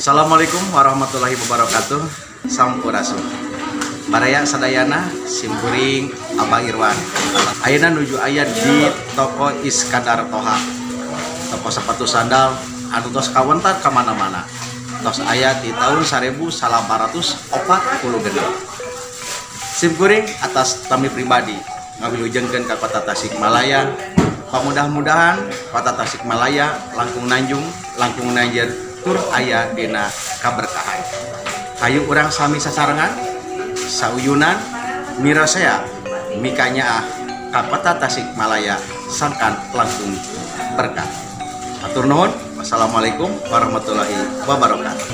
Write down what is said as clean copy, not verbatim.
Assalamualaikum warahmatullahi wabarakatuh. Sampurasun. Baraya sadayana, simkuring Abah Irwan. Ayeuna nuju aya di toko Iskandar Toha. Toko sepatu sandal anu tos kawentar ka mana-mana. Tos aya di tahun 1846. Simkuring atas nami pribadi ngawilujengkeun ka Kota Tasikmalaya. Pamudah-mudahan Kota Tasikmalaya langkung nanjung, langkung nanjer, tur aya dina kaberkahan. Hayu urang sami sasarengan sauyunan mirasea mikanyaah ka Kota Tasikmalaya sangkan langkung berkah. Hatur nuhun. Wassalamualaikum warahmatullahi wabarakatuh.